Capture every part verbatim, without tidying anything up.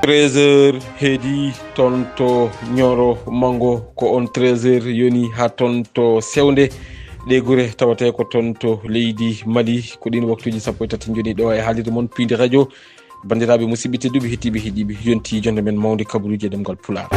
Treize heures heedi toon to Ñooro Manngo, ko oon treize heures yoni haa toon to Sewnde. Ɗee gure tawatee ko toon to leydi Mali. Ko ɗiin waktuuji sappo e tati njoni ɗo e haalirde mon Piindi Radio. Banndiraaɓe musidɓe tedduɓe, heɗtiiɓe, heɗiiɓe, yonti jonde men mawnde kabaruuji e ɗemngal Pulaar.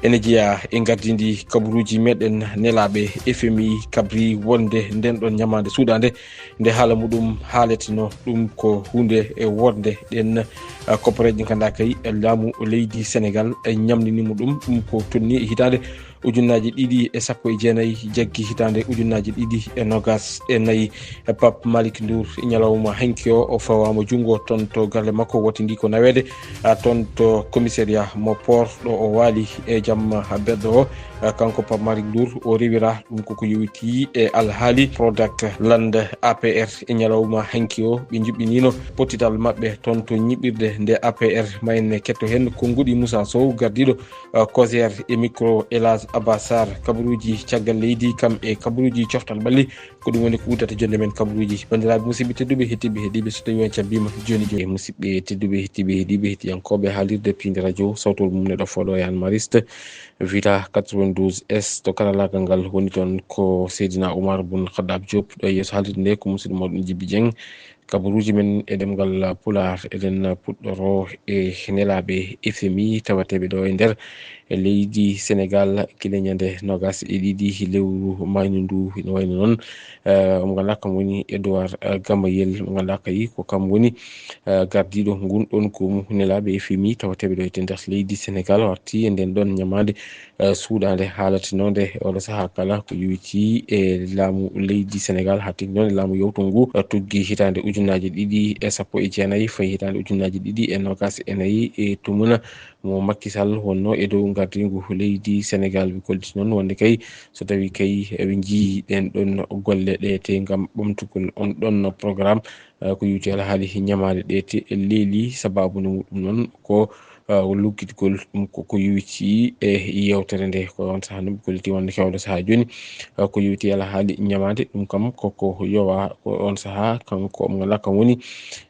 Ene jeyaa e ngardiindi kabaruuji meɗen, nelaaɓe F M I kabri wonde ndeen ɗoon ñamaande suuɗaande nde haala muɗum haaleteno, ɗum ko huunde e wonde ɗeen, eh, koppareeje ngannduɗaa kay, eh, laamu leydi Senegaal, eh, ñamliniima ɗum. Ɗum ko tolnii e hitaande ujunnaaji ɗiɗi e sappo e jeenayi, jaggi hitaande ujunnaaji ɗiɗi e noogaas e nayi. Pape Malick Ndour, ñalawma hanki o, o fawaama junngo toon to galle makko, wotindii ko naweede, ah, toon to commissariat mo port ɗo o waali e jamma beɗɗo o. Ah, kanko Pape Malick Ndour, o rewira ɗum koko yowitii e alhaali Prodac Land A P R. E ñalawma hanki o, ɓe njuɓɓiniino pottital maɓɓe toon to ñiɓɓirde nde A P R. Ma en ketto heen konnguɗi Moussa Sow, gardiiɗo, ah, COJER, e micro El Hadj Abbas Sarr. Kabaruuji caggal leydi, kam e kabaruuji coftal ɓalli, ko ɗum woni ko uddata jonde men kabaruuji. Banndiraaɓe musidɓe tedduɓe, heɗtiiɓe, heɗiiɓe, so tawii on cabbiima jooni jooni. Musidɓe tedduɓe, heɗtiiɓe, heɗiiɓe, heɗiyankooɓe haalirde Piindi Radio, sawtol mum neɗɗo fooɗo e Anne Mariste, Vita quatre-vingt-douze S, to karallaagal ngal woni toon ko Seydina Oumar Boun Khaddab Diop. Ɗo e yeeso haalirde nde ko musidɗo mooɗon Djiby Dieng. Kabaruuji men e ɗemngal Pulaar, eɗen puɗɗoro e nelaaɓe F M I tawateeɓe ɗo e nder leydi Senegaal, gila ñande noogaas e ɗiɗi lewru maydu ndu. Ina wayno noon, eh, mo ngannduɗaa kam woni Edouard, eh, Gamayel, mo ngannduɗaa kay ko kam woni, eh, gardiiɗo ngun ɗoon goomu nelaaɓe F M I tawateeɓe ɗo e nder leydi Senegaal. O arti e ndeen ɗoon ñamaande, eh, suuɗaande haalatinoonde e oɗo sahaa kala ko yowitii e laamu leydi Senegaal, haa tigi noon e laamu yawtungu, eh, tuggi hitaande ujunnaaji ɗiɗi e sappo e jeenayi, fayi hitaande ujunnaaji ɗiɗi e noogaas e nayi e tumuna mo Macky Sall wonnoo e dow ngardiingu leydi Senegaal. Ɓe kolliti noon wonde kay, so tawii kay eɓe njiyii ɗeen ɗoon golle ɗe te ngam ɓamtugol on ɗoon programme, eh, ko yowitii alhaali ñamaande ɗe te leeli, sabaabu nde muɗum noon ko, eh, luggitgol ɗum ko, ko yowitii e yeewtere nde. Ko on sahaa noon ɓe kolliti wonde kay oɗo sahaa jooni, eh, ko yowitii alhaali ñamaande ɗum kam koko yowaa ko on sahaa, kanko mo ngannduɗaa kam woni,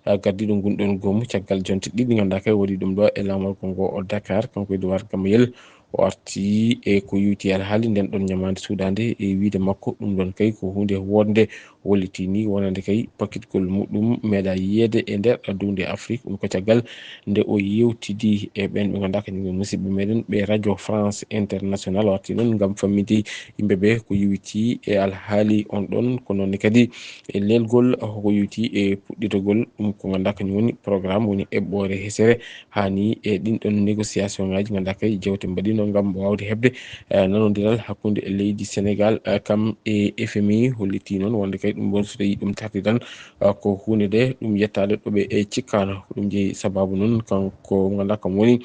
eh, gardiiɗo ngun ɗoon goomu caggal jonte ɗiɗi ngannduɗaa kay waɗi ɗum ɗo e laamorgo ngo o Dakar, kanko Edouard Gamayel. O arti e ko yowitii alhaali ndeen ɗoon ñamaande suuɗaande e wiyde makko ɗum ɗoon kay ko huunde wonde wallitiinde wonande kay pakkitgol muɗum meeɗaa yiyeede e nder aduna Afrik. Ɗum ko caggal nde o yeewtidi e ɓeen ɓe ngannduɗaa kañum en musidɓe meɗen ɓe Radio France International. O arti noon ngam famminde yimɓe ɓe ko yowitii e alhaali on ɗoon, ko noon ne kadi e leelgol ko yowitii e puɗɗitagol ɗum ko ngannduɗaa kañum woni programme, woni eɓɓoore hesere. Haa ni e ɗiin ɗoon négociation ngaaji ngannduɗaa kay jeewte mbaɗiino ngam waawde heɓde, eh, nanondiral hakkunde leydi Senegaal, eh, kam e F M I. Hollitii noon wonde kay ɗum ɗoon so tawii ɗum tardi tan, eh, ko huunde nde ɗum yettaade ɗo ɓe, eh, cikkaano. Ko ɗum jeyi sabaabu noon kanko ngannduɗaa kam woni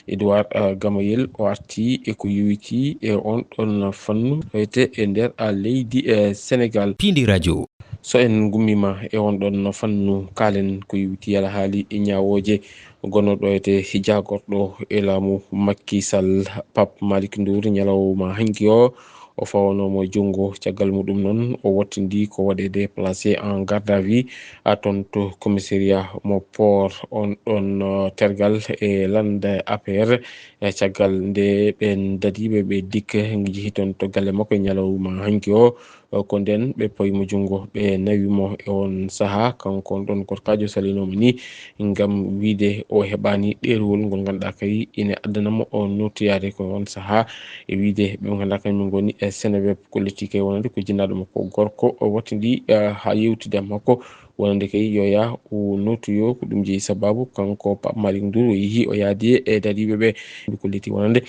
Edouard, eh, Gamayel, o arti e ko yowitii e on ɗoon fannu wiyetee e nder, ah, leydi, eh, Senegaal. Piindi Radio. So en ngummiima e on ɗoon fannu, kaalen ko yowitii alhaali e ñaawooje gonooɗo e te jaagorɗo e laamu Macky Sall, Pape Malick Ndour, ñalawma hanki o, o fawanooma junngo. Caggal muɗum noon, o wottindii ko waɗeede placé en garde à vue, a toon to commissariat mo port. On ɗoon, uh, tergal e lande A P R, e caggal nde ɓeen dadiiɓe ɓe dikke njehi toon to galle makko e ñalawma hanki o, ko ndeen ɓe pawi mo junngo, ɓe nawi mo e on sahaa. Kanko on ɗoon gorkaajo salinooma ni ngam wiyde o heɓaani ɗeerwol ngol ngannduɗaa kay ina addana mo o nootoyaade ko on sahaa, e wiyde ɓe ngannduɗaa kañum ngoni e Seneweb, kolliti kay wonande ko jinnaaɗo makko gorko o wattindi, eh, haa yewtida makko wonande kay yo yah o nootoyo. Ko ɗum jeyi sabaabu kanko Pape Malick Ndour o yehi o yaadi e dadiiɓe ɓe. Kolliti wonande,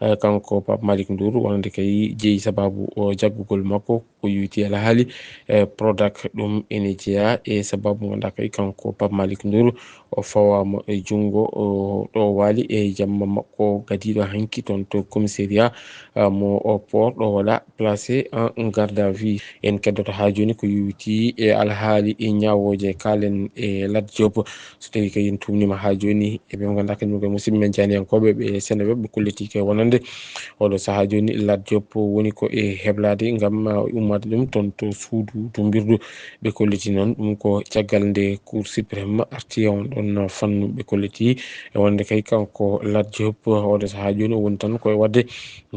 eh, kanko Pape Malick Ndour wonande kay jeyi sabaabu o jaggugol makko ko yowitii alhaali, eh, Prodac. Ɗum ene jeyaa e sabaabu mo ngannduɗaa kay kanko Pape Malick Ndour o fawaama e junngo, o ɗo waali e jamma makko gadiiɗo hanki toon to commissariat, ah, mo o port ɗo waɗa placé en garde à vue. En keddoto haa jooni ko yowitii e alhaali e ñaawooje, kaalen e Lat Diop. So tawii kay en tuumniima haa jooni e ɓe ngannduɗaa kañum ko musidɓe men jaaniyankooɓe ɓe Seneweb, ɓe kollitii kay wonande oɗo sahaa jooni Lat Diop woni ko e heblaade ngam, ah, Waɗde ɗum toon to suudu dumbirdu. Ɓe kolliti noon ɗum ko caggal nde Cour suprême arti e on ɗon fannu. Ɓe kolliti e wonde kay kanko Lat Diop, oɗo sahaa jooni o woni tan koye waɗde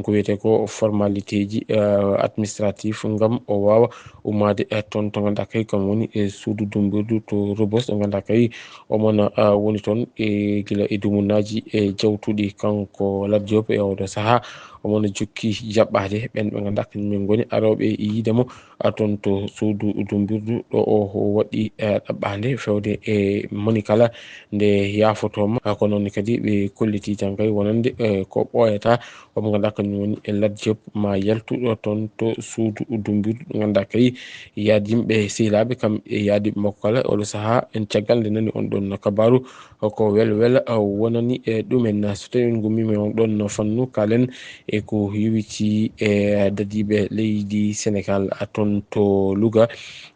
ko wiyetee ko formalité ji, eh, administratif ngam o waawa ummaade, eh, toon to ngannduɗaa kay kam woni e suudu dumbirdu to Rebus, ɗo ngannduɗaa kay omona, eh, woni toon e gila e dumunnaaji e jawtuɗi. Kanko Lat Diop e oɗo sahaa omona jokki jaɓɓaade ɓeen ɓe ngannduɗaa kañum en ngoni arooɓe e yiide mo, a, toon to suudu dumbirdu ɗo o waɗi, eh, ɗaɓɓaande fewde e moni kala nde yaafotooma. A, ko noon kadi ɓe kolliti tan kay wonande, eh, ko ɓooyata, omo ngannduɗaa kañum woni e Lat Diop ma yaltu ɗo toon to suudu dumbirdu. Ngannduɗaa kay yaadi yimɓe sehilaaɓe kam e yaadi makko kala oɗo sahaa en caggal nde nani on ɗon kabaaru ko welwel, a, wonani e ɗumen. So tawii en ngummiima e on ɗon fannu, kaalen e ko yowitii e dadiiɓe leydi Senegaal, a, toon to Louga.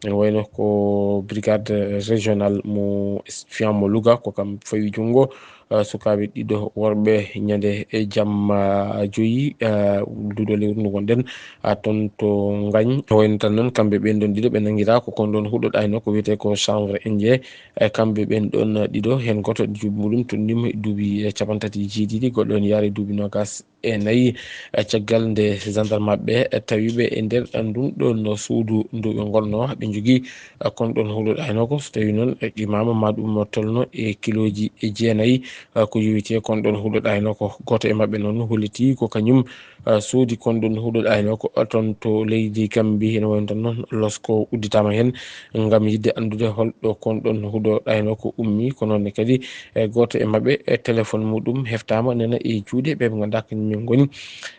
Ene wayno ko brigade régional mo Fian mo Louga, ko kam fawi junngo, a, sukaaɓe ɗiɗo worɓe ñande e jamma joyi, a, luuɗo lewru ndu ngonɗen, a, toon to Ngañ. Wayno tan noon kamɓe ɓeen ɗon ɗiɗo ɓe nanngiraa ko kon ɗon huɗo ɗayno ko wiyetee ko chanvre indien. E kamɓe ɓeen ɗon ɗiɗo, heen gooto juubi muɗum tolniima e duubi, e, capanɗe tati e jeeɗiɗi, goɗɗo on yaari duubi noogaas e nayi, e, caggal nde gendarme maɓɓe, e, tawi ɓe e nder ndun ɗon suudu ndu ɓe ngonnoo, ɓe njogii, e, kon ɗon huɗo ɗayno ko, so tawii noon, e, qimaama ma ɗum tolno e kilooji e jeenayi, e, ko yowiti e kon ɗon huɗo ɗayno ko. Gooto e maɓɓe noon holliti ko kañum, a, soodi kon ɗon huɗo ɗayno ko toon to leydi Gambi. Ene wayno tan noon losko udditaama heen ngam yiɗde anndude holɗo kon ɗon huɗo ɗayno ko ummi. Ko noon ne kadi, e, gooto e maɓɓe, e, téléphone muɗum heftaama nana e juuɗe ɓe ɓe ngannduɗaa kañum en ngoni,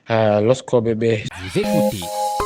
a, loskooɓe ɓe. Vous écoutez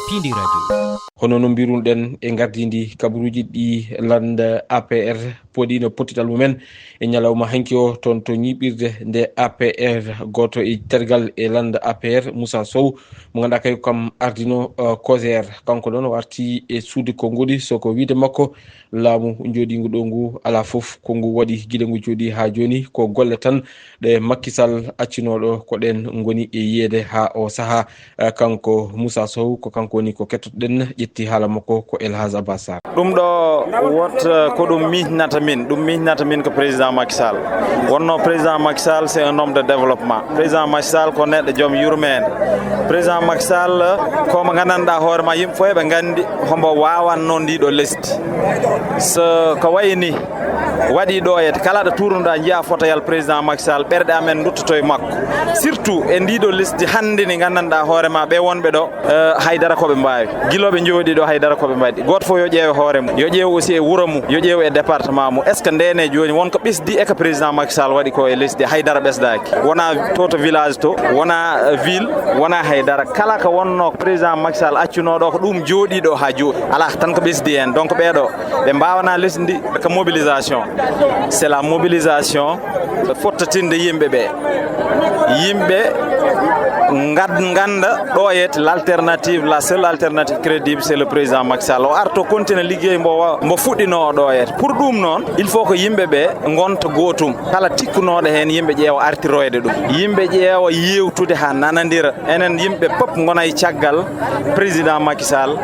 Pindi Radio. Hono no mbirunoɗen e ngardiindi kabaruuji ɗi lannda A P R podiino pottital mumen e ñalawma hanki o toon to ñiiɓirde nde A P R. Gooto e tergal e lannda A P R, Moussa Sow, mo ngannduɗaa kay ko kam ardino, uh, COJER. Kanko noon o arti e suudu ko ngoni so ko wiyde makko laamu jooɗiingu ɗo ngu alaa fof ko ngu waɗi gila ngu jooɗii haa jooni ko golle tan ɗe Macky Sall accinooɗo ko ɗeen ngoni e yiyeede haa o sahaa. Eh, kanko Moussa Sow, ko kanko woni ko kettoɗen, ƴetti haala makko ko El Hadj Abbas Sarr. Ɗum ɗo wot, eh, ko ɗum mihnata min, ɗum mihnata min ko président Macky Sall. Wonno président Macky Sall, c'est un homme de développement. Président Macky Sall ko neɗɗo joom yurmeende. Président Macky Sall ko mo nganndanɗaa hoore ma, yimɓe fof eɓe nganndi hombo waawanno ndiɗo lesdi. So ko wayi ni, waɗi ɗo e kala ɗo tournuɗaa njiya fotoyal président Macky Sall, ɓerɗe amen duttoto e makko. Surtout e ndiɗo lesdi hannde ndi nganndanɗaa hoore ma ɓe wonɓe ɗo, eh, haydara ko ɓe mbaawi. Gilooɓe njooɗi ɗo haydara ko ɓe mbaɗi. Gooto fof yo ƴeewe hoore mum, yo ƴeewe aussi e wuro mum, yo ƴeewe e département mum. Est-ce que ndene jooni won ko ɓesdi e ko président Macky Sall waɗi ko e lesdi, haydara ɓesdaaki. Wona to, to village to, wona, eh, ville, wona haydara. Kala ko wonno président Macky Sall accuno ɗo ko ɗum jooɗi ɗo haa jooɗi. Alaa tan ko ɓesdi heen. Donc ɓeeɗo ɓe mbaawana lesdi ndi ko mobilisation. C'est la mobilisation fottatinde yimɓe ɓe. Yimɓe ngad-, ngannda ɗo yet l'alternative, la seule alternative crédible, c'est le président Macky Sall. O arto continue liggey mbo wa-, mbo fuɗɗino o ɗo yet. Pour ɗum noon, il faut que yimɓe ɓe ngonta gootum. Kala tikkunooɗo heen yimɓe ƴeewa artiroyde ɗum. Yimɓe ƴeewa yewtude haa nanandira. Enen yimɓe pop ngona e caggal président Macky Sall,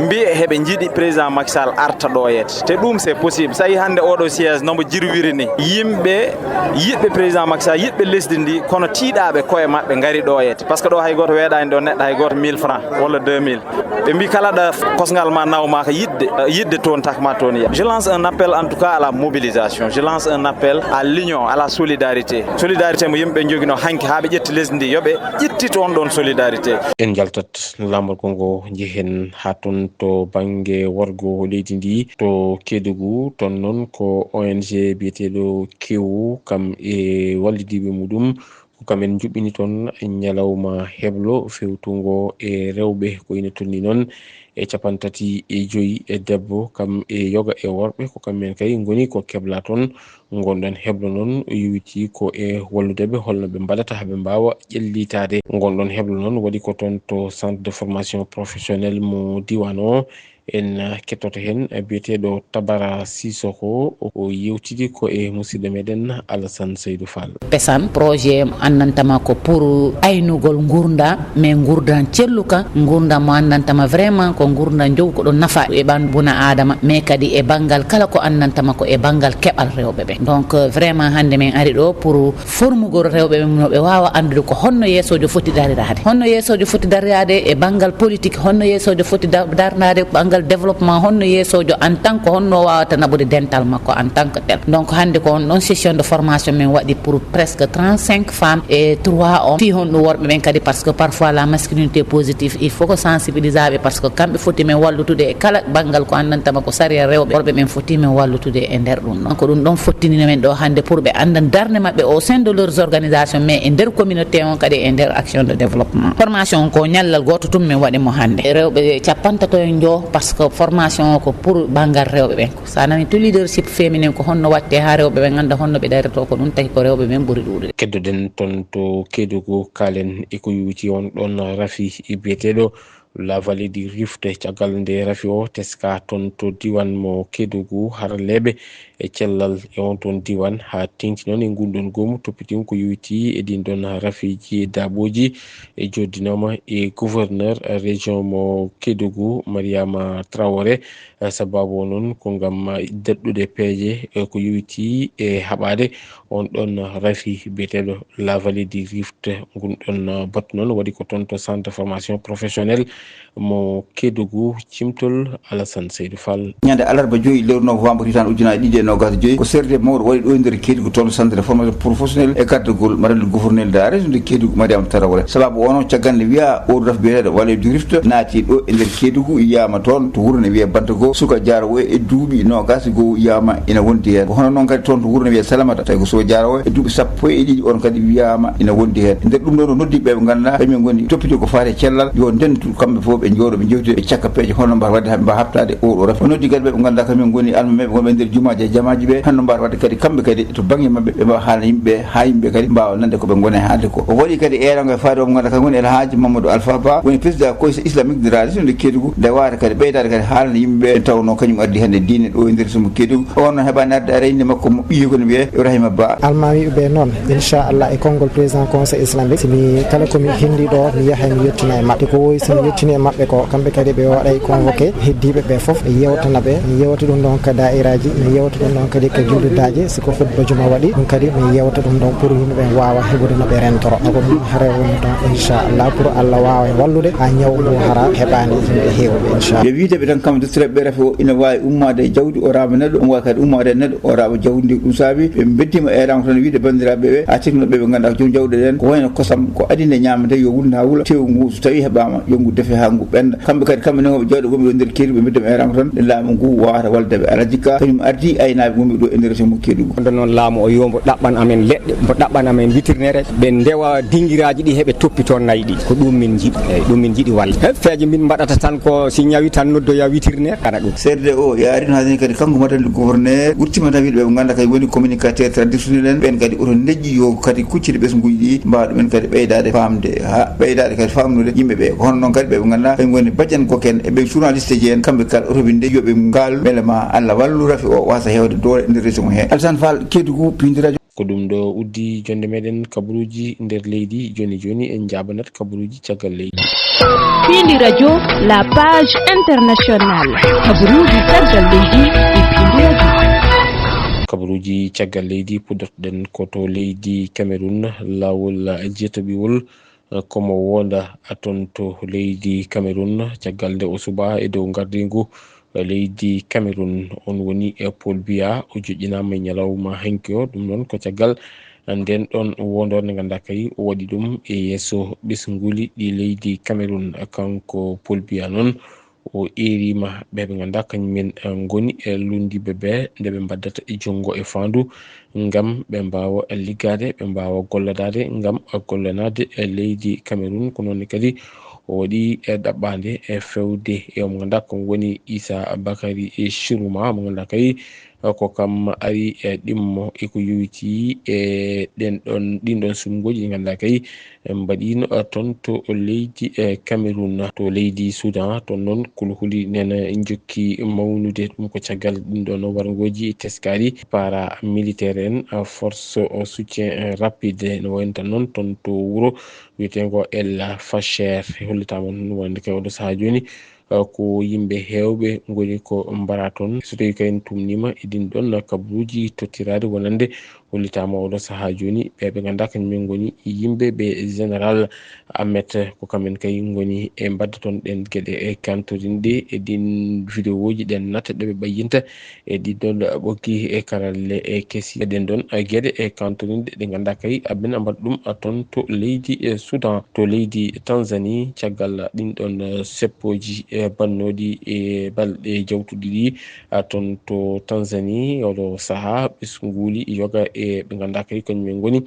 mbiye heɓe njiɗi président Macky Sall arta ɗo yet. Te ɗum c'est possible. So tawi hannde oɗo siège nombo jirwiri ni, yimɓe yiɗɓe président Macky Sall, yiɗɓe lesdi ndi, kono tiiɗaaɓe koye maɓɓe ngari ɗo yet. Parce que ɗo hay gooto weeɗaani ɗo neɗɗo hay gooto mille francs walla deux mille. Ɓe mbi kala ɗo kosngal ma naw ma ko yiɗde, yiɗde toon tak ma toon ya. Je lance un appel en tout cas à la mobilisation. Je lance un appel à l'union, à la solidarité. Solidarité mo yimɓe jogino hanki haa ɓe ƴetti lesdi ndi, yo ɓe ƴettit on ɗon solidarité. En njaltat laamorgo ngo, njehen haa toon to bannge worgo leydi ndi, to Kédougou. Toon noon ko O N G biyeteeɗo Kewu, kam e wallidiiɓe muɗum, ko kam en njuɓɓini toon ñalawma heblo fewtungo e rewɓe, ko ina tolni noon e capanɗe tati e joyi e debbo, kam e yoga e worɓe, ko kamɓe en kay ngoni ko kebla toon. Ngon ɗon heblo noon yowiti ko e wallude ɓe, holno ɓe mbaɗata haa ɓe mbaawa ƴellitaade. Ngon ɗon heblo noon waɗi ko toon to centre de formation professionnelle mo diiwaan o, En kettoto heen biyeteeɗo Tabara Sissoko, o yewtidi ko e musidɗo meɗen Alassane Seydou Fall. Pesan projet annantama ko pour aynugol ngurda, mais ngurdan celluka, ngurdan mo annantama vraiment ko ngurdan jow ko ɗo nafa e ɓan buna adama, mais kadi e banngal kala ko annantama ko e banngal keɓal rewɓe ɓe. Donc vraiment hannde min ari ɗo pour formugol rewɓe ɓe, no ɓe waawa anndude ko honno yeesoojo foti dariraade, honno yeesoojo foti dariraade e banngal politique, honno yeesoojo foti da- darnaade banngal développement, honno yeesoojo en tant que honno waawata naɓude dental makko en tant que tel. Donc hannde ko on ɗon session de formation min waɗi pour presque trente-cinq femmes et trois hommes, fii honɗum worɓe ɓen kadi, parce que parfois la masculinité positive, il faut ko sensibilisaɓe, parce que kamɓe foti min wallutude e kala banngal ko anndantama ko sariya rewɓe, worɓe ɓen foti min wallutude e nder ɗum ɗon. Ko ɗum ɗon fottini min ɗo hannde pour ɓe anndan darnde maɓɓe au sein de leurs organisations, mais e nder communauté on kadi e nder action de développement. Formation on ko ñallal gooto tun min waɗi mo hannde. E rewɓe capantato e njo, parce que formation o ko pour banngal rewɓe ɓen. Ko sa nani to leadership féminin ko honno watte haa rewɓe ɓen annda honno ɓe darirto, ko ɗum tawi ko rewɓe ɓen ɓuri ɗuuɗude. Keddoɗen toon to Kédougou, kaalen e ko yowiti on ɗon rafi biyeteeɗo La Vallée du Rift. Caggal nde rafi o teska toon to diwan mo Kédougou, haralleeɓe e cellal e on toon diwan haa teŋti noon e ngun ɗon goomu toppitin ko yowiti e ɗin ɗon rafiiji e daaɓooji e joddinooma e gouverneur région mo Kédougou, Mariama Traoré. Eh, sababu o noon ko ngam daɗɗude peeje, eh, ko yowiti e haɓaade on ɗon rafi biyeteeɗo La Vallée du Rift, ngun ɗon, eh, batu noon waɗi ko toon to centre formation professionnel mo Kédougou, cimtol Alassane Seydou Fall. Ñande alarba joyi lewru novembre hitaande ujunaaji ɗiɗi e noogaas e joyi, ko serde mawɗo waɗi ɗo e nder Kédougou, toon centre de formation professionnel e gardagol madame le gouverneur de la région de Kédougou, Mariama Traoré. Sababu o noon, caggal nde wiya o raf biyeteeɗo Vallée du Rift naati ɗo e nder Kédougou, yiyama toon to wuro ne wiye Bantago, suka jaarowo e duuɓi noogaas e go'o yiyama ina wondi heen. Ko hono noon kadi toon to wuro ne wiye Salamata, tawi ko suka jaarowo e duuɓi sappo e ɗiɗi, on kadi wiyama ina wondi heen. E nder ɗum ɗo, no noddi ɓe ɓe ngannduɗaa kañum ngoni toppito ko faati e cellal, yo ndentu kamɓe fof, ɓe njooɗo, ɓe njewtida, ɓe cakka peeje hono mbaawata waɗde haa ɓe mbaawata haɓtaade oo ɗo rafi. O noddi kadi ɓe ɓe ngannduɗaa kañum ngoni almameeɓe wonɓe e nder jumaaji e jamaaji ɓe, hano mbaawata waɗde kadi kamɓe kadi to bannge maɓɓe, ɓe mbaawa haalna yimɓe ɓe, haa yimɓe kadi mbaawa nande ko ɓe ngoni e haalde ko. O waɗi kadi eerango e faade o mo ngannduɗaa kañum woni El Hadji Mamadou Alpha Ba, woni président Conseil islamique de la région de Kédougou, nde waawata kadi ɓeydaade kadi haalna yimɓe ɓe, tawnoo kañum addi hannde diine ɗo e nder région mo Kédougou. O noon heɓaani arde, a reyni makko mo ɓiyi ko ne wiyee Ibrahima Ba. Almaamiiɓe ɓe noon, inchallah, e konngol président conseil islamique, si mi kala ko mi hinndi ɗo, mi yahay mi yettina e maɓɓe. Ko woyi so mi yettini e maɓɓe ko, kamɓe kadi ɓe waɗay convoqué heddiiɓe ɓe fof, mi yewtana ɓe, mi yewta ɗum ɗon ka daa'iraaji, mi yewta ɗum ɗon kadi ka juldudaaji, si ko khutba juma waɗi, ɗum kadi mi yewta ɗum ɗon pour yimɓe ɓen waawa heɓude no ɓe rentoro. Ko ɗum hare woni ɗon, inchallah, pour Allah waawa wallude haa ñaw ngu hara heɓaani yimɓe heewɓe, inchallah. Yo wiide ɓe tan, kamɓe dottireeɓe ɓe rafi o ina waawi ummaade e jawdi o raaɓa neɗɗo, omo waawi kadi ummaade e neɗɗo o raaɓa jawdi ndi. Ɗum saabi ɓe mbeddiima eerango tan wiide banndiraaɓe ɓe, a tikno ɓe ɓe ngannduɗaa ko joom jawɗi ɗen, ko wayno kosam, ko adine ñaamete, yo wulne haa wula, tew ngu so tawii heɓaama, yo ngu defe haa ngu ɓennda. Kamɓe kadi, kamɓe newooɓe jawɗi wonɓe ɗo nder Kédougou, ɓe mbeddima eerango tan, nde laamu ngu waawata wallude ɓe. Alhaji Ka, kañum ardii aynaaɓe wonɓe ɗo e nder région mo Kédougou. Nden noon laamu o yo mbo ɗaɓɓan amen leɗɗe, mbo ɗaɓɓan amen witirnere, ɓe ndewa dingiraaji ɗi heɓe toppitoo nayi ɗi. Ko ɗum min njiɗi, eeyi, ɗum min njiɗi walle. He, peeje min mbaɗata tan ko si ñawi tan noddoya witirnere, kana ɗum. C R D O yaarino haa kadi kanko madame le gouverneur, wurtima tan wiide ɓe ɓe ngannduɗaa kadi woni communicateur traditionnel en, ɓen kadi oto ndeƴƴi yo kadi kuccite ɓesnguuji ɗi mbaawa ɗumen kadi ɓeydaade faamde, haa ɓeydaade kadi faamnude yimɓe ɓe. Ko hono noon kadi ɓe ɓe ngannduɗaa kañum woni bajjan gokken e ɓe journaliste ji en, kamɓe kala oto ɓe ndeƴƴi yo ɓe ngaal, mbele ma Allah wallu rafi o waasa heewde doole e nder région he. Alassane Fall, Kédougou, Piindi Radio. Ko ɗum ɗo uddi jonde meɗen kabaruuji nder leydi. Jooni jooni en njaabanat kabaruuji caggal leydi. Piindi Radio, la page internationale. Kabaruuji caggal leydi e Piindi Radio. Kabaruuji caggal leydi, puɗɗotoɗen ko to leydi Cameroun, laawol jeetaɓiwol, eh, ko mo wonda toon to leydi Cameroun, caggal nde o suɓaa e dow ngardingu leydi Cameroun, on woni, eh, Paul Biya. O joƴƴinaama e ñalawma hanki o, ɗum noon ko caggal nden ɗon wondorde nde ngannduɗaa kay o waɗi ɗum e yeeso ɓesnguuli ɗi leydi Cameroun. Kanko Paul Biya noon, o eeriima ɓe ɓe ngannduɗaa kañum en, eh, ngoni, eh, lunndiiɓe ɓe nde ɓe mbaddata e junngo e faandu ngam ɓe mbaawa liggaade, ɓe mbaawa golladaade ngam gollanaade, eh, leydi Cameroun. Ko noon ne kadi o waɗi, eh, ɗaɓɓaande, eh, fewde e omo ngannduɗaa ko woni Issa Bakary Chiroma, mo ngannduɗaa kay Ko kam ari e ɗimmo e ko yowitii e ɗen ɗon, ɗin ɗon suɓngooji ɗi ngannduɗaa kay mbaɗiino toon to leydi e Cameroun. To leydi Soudan, toon noon kulhuli nena njokki mawnude. Ɗum ko caggal ɗin ɗon warngooji teskaaɗi paramilitaire en, force soutien rapide, no wayno tan noon toon to wuro wiyeteengo El Fasher. Hollitaama noon wonde kay oɗo sahaa jooni, ko yimɓe heewɓe ngoni ko mbara toon. So tawii kay en tumniima e ɗin ɗon kabaruuji tottiraaɗi wonande, hollitaama oɗo sahaa jooni, ɓe ɓe ngannduɗaa kañum en ngoni yimɓe ɓe général Ahmed, ko kamɓe en kay ngoni e mbadda toon ɗen geɗe e kantorinɗe e ɗin vidéoji ɗen natta ɗe ɓe ɓayyinta e ɗin ɗon ɓoggi e karalle e kesi. Ɗen ɗon geɗe e kantorinɗe ɗe ngannduɗaa kay aɓen mbaɗa ɗum toon to leydi e Soudan, to leydi Tanzanie, caggal ɗin ɗon seppooji e bannooɗi e balɗe jawtuɗi ɗi, a, toon to Tanzanie. Oɗo sahaa ɓesnguuli yoga e ɓe ngannduɗaa kay kañum en ngoni,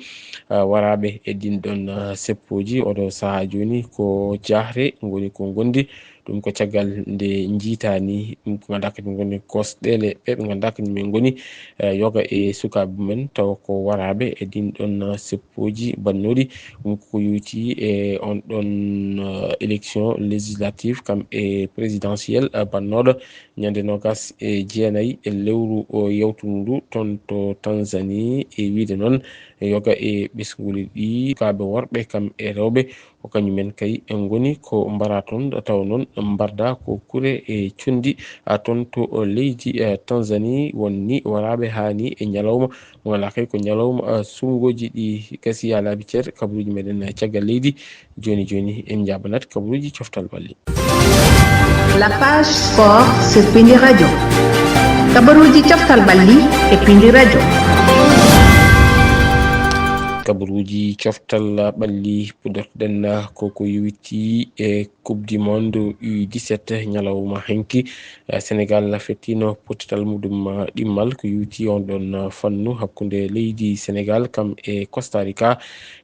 a, waraaɓe e ɗin ɗon, a, seppooji. Oɗo sahaa jooni ko jahre ngoni ko ngondi. Ɗum ko caggal nde njiitaani ɗum ko ngannduɗaa kañum ngoni kosɗeele ɓe ɓe ngannduɗaa kañum en ngoni, a, yoga e sukaaɓe mumen tawa ko waraaɓe e ɗin ɗon, a, seppooji bannooɗi. Ɗum ko yowitii e on ɗon, a, élection législative kam e présidentielle, a, bannooɗo ñande noogas e jeenayi e lewru o yawtundu toon to Tanzanie. E wiyde noon, yoga e ɓesnguuli ɗi, sukaaɓe worɓe kam e rewɓe, ko kañum en kay en ngoni ko mbara toon. Tawa noon mbarda ko kure e conndi, a, toon to leydi, a, Tanzanie, won ni waraaɓe haa ni e ñalawma mo ngannduɗaa kay ko ñalawma, a, suɓngooji ɗi gasi haa laabi ceer. Kabaruuji meɗen caggal leydi. Jooni jooni, en njaabanat kabaruuji coftal ɓalli. La page sport sur Pindi Radio. Kabaruuji coftal ɓalli e Pindi Radio. Kabaruuji coftal ɓalli puɗɗortoɗen ko ko yowitii e Coupe du Monde U dix-sept ñalawma hanki. Eh, Senegal fettino pottital muɗum, eh, ɗimmal ko yowitii on ɗon, eh, fannu hakkunde leydi Senegal kam e Costa Rica.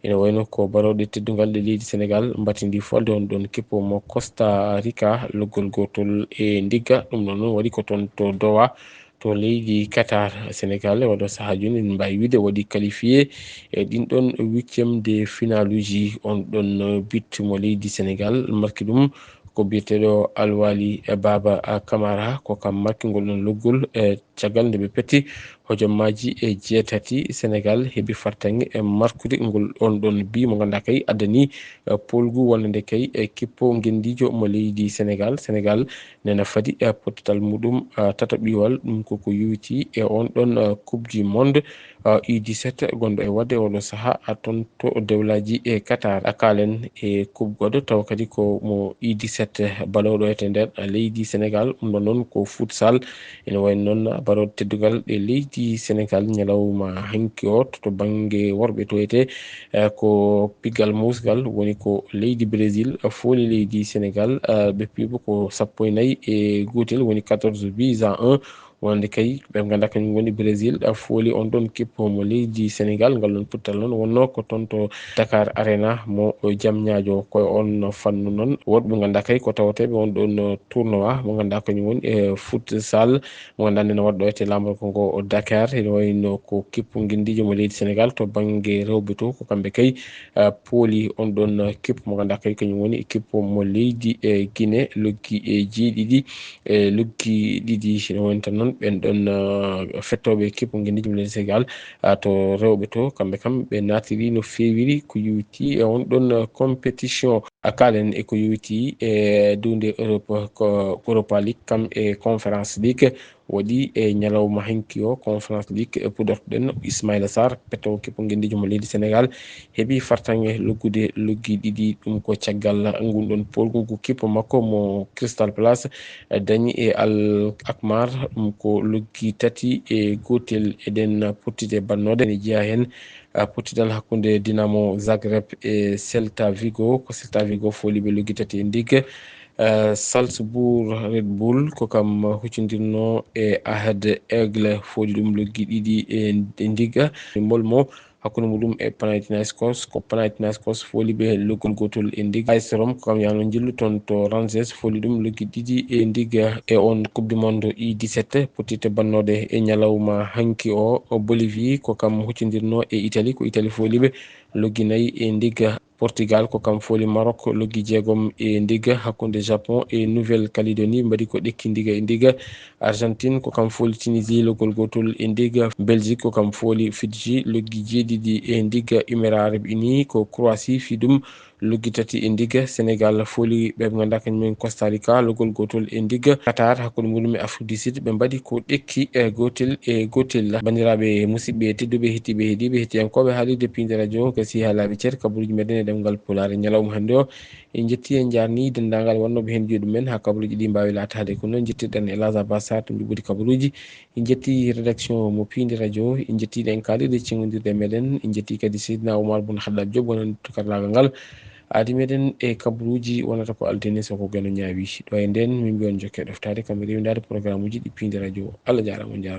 Ene wayno ko barooɗe teddungal ɗe leydi Senegal mbatindi folde on ɗon kippo mo Costa Rica loggol gootol e ndigga. Ɗum ɗon noon waɗi ko toon to Doha, to leydi Qatar. Senegal e oɗo sahaa jooni en mbaawi wiide waɗi qualifié e ɗin ɗon huitième de finaluji. On ɗon, eh, but mo leydi Senegal marki ɗum ko biyeteeɗo Alwali e Baba Kamara, ko kam marki ngol ɗon loggol, e caggal nde ɓe petti hojommaaji e jeetati. Senegal heɓi fartaŋŋe e markude ngol on ɗon bi mo ngannduɗaa kay addani, eh, poolgu wonande kay e kippo ngenndiijo mo leydi Senegal. Senegal nena fadi, eh, pottital muɗum, eh, tataɓiwal, ɗum ko ko yowitii e on ɗon, eh, Coupe du Monde, eh, U dix-sept gonɗo e waɗde oɗo sahaa, a, toon to dewlaaji e Qatar. A, kaalen e Coupe goɗɗo tawa kadi ko mo U dix-sept balooɗo e nder leydi Senegal, ɗum ɗon noon ko futsal. Ene wayi noon barooɗe teddungal ɗe leydi Senegal ñalawma hanki o to, to bannge worɓe to wiyetee, eh, ko piggal muusgal woni ko leydi Brésil fooli leydi Senegal, eh, ɓe piiba ko sappo e nayi e gootel, woni quatorze buts à un. Wonande kay ɓe ngannduɗaa kañum ngoni Brésil, eh, fooli on ɗon kippo mo leydi Senegal. Ngal ɗon pottital noon wonnoo ko toon to Dakar Arena mo Diamniadio. Ko e on fannu noon woɗɓe ngannduɗaa kay ko tawateeɓe on ɗon, eh, tournoi mo ngannduɗaa kañum woni, eh, futsal mo ngannduɗaa nde no waɗɗo e laamorgo ngo Dakar. Ene wayno ko kippu ngenndiijo mo leydi Senegal to bannge rewɓe to, ko kamɓe kay, eh, pooli on ɗon, eh, kippu mo ngannduɗaa kay kañum woni kippu mo leydi, eh, Guinée, loggi, eh, jeeɗiɗi, eh, loggi ɗiɗi. Ene woni tan noon ɓen ɗon, eh, fettooɓe kippu ngenndiijo mo leydi Senegal, ah, to rewɓe to, kamɓe kam ɓe naatiri no feewiri ko yowitii e on ɗon, eh, compétition. A, kaalen e ko yowitii e duunde Europe, ko Europa League kam e Conference League. Waɗi e ñalawma hanki o Conference League e puɗortoɗen, Ismaïla Sarr, petoowo kippo ngenndiijo mo leydi Senegal, heɓi fartaŋŋe loggude loggi ɗiɗi. Ɗum ko caggal ngun ɗon poolgu ngu kippo makko mo Crystal Palace, eh, dañi e Al Akmar, ɗum ko loggi tati e gootel. Eɗen pottite bannooɗe, ene jeyaa heen, eh, pottital hakkunde Dinamo Zagreb e Celta Vigo. Ko Celta Vigo fooli ɓe loggi tati e ndigga. Eh, Salzburg Red Bull ko kam huccondirnoo e Ahde Aigle, fooli ɗum loggi ɗiɗi e, e ndigga. Malmo hakkunde muɗum e Panathinaikos. Ko Panathinaikos fooli ɓe loggol gotol e ndiga. A S Rome ko kam yano njillu toon to Rangers, fooli ɗum loggi ɗiɗi e ndiga e on Coupe du Monde U dix-sept, potite bannode e ñalawma hanki o. O Bolivie ko kam huccindirno e Italie, ko Italie fooli ɓe loggi nayi e ndiga. Portugal ko kam fooli Maroc loggi jeegom e ndiga. Hakkunde Japon e Nouvelle Calédonie mbaɗi ko ɗekki ndiga e ndiga. Argentine ko kam fooli Tunisie loggol gotol e ndiga. Belgique ko kam fooli Fidji loggi jeeɗiɗi e ndiga. Émirats Arabes Unis ko Croatie fi ɗum loggi tati e ndiga. Sénégal fooli ɓe ɓe ngannduɗaa kañum en Costa Rica loggol gotol e ndiga. Qatar hakkunde muɗum e Afrique du Sud ɓe mbaɗi ko ɗekki e gotel e gotel. Banndiraaɓe musidɓe tedduɓe, hettiiɓe, heɗiiɓe, hettiyankooɓe haalirde Piindi Radio, gasi haa laaɓi cer, kabaruuji meɗen e ɗemngal Pulaar e ñalawma hannde o. En njetti, en njaarni denndaangal wonnooɓe heen joɗi men haa kabaruuji ɗi mbaawi laataade. Ko noon njettirɗen El Hadj Abbas Sarr to njuɓɓudi kabaruuji. En njetti rédaction mo Piindi Radio, en njettiiɗo en kaalirɗe ceŋondirɗe meɗen. En njetti kadi Seydina Oumar Boun Khattab Diop wonande to karlaagal ngal. Aadi meɗen e kabaruuji wonata ko altine so ko Geno ñaawi. Ɗo e nden min mbiyon jokke ɗoftaade kam e rewindaade programme uji ɗi Piindi Radio. Allah jaaraama, on jaaraama.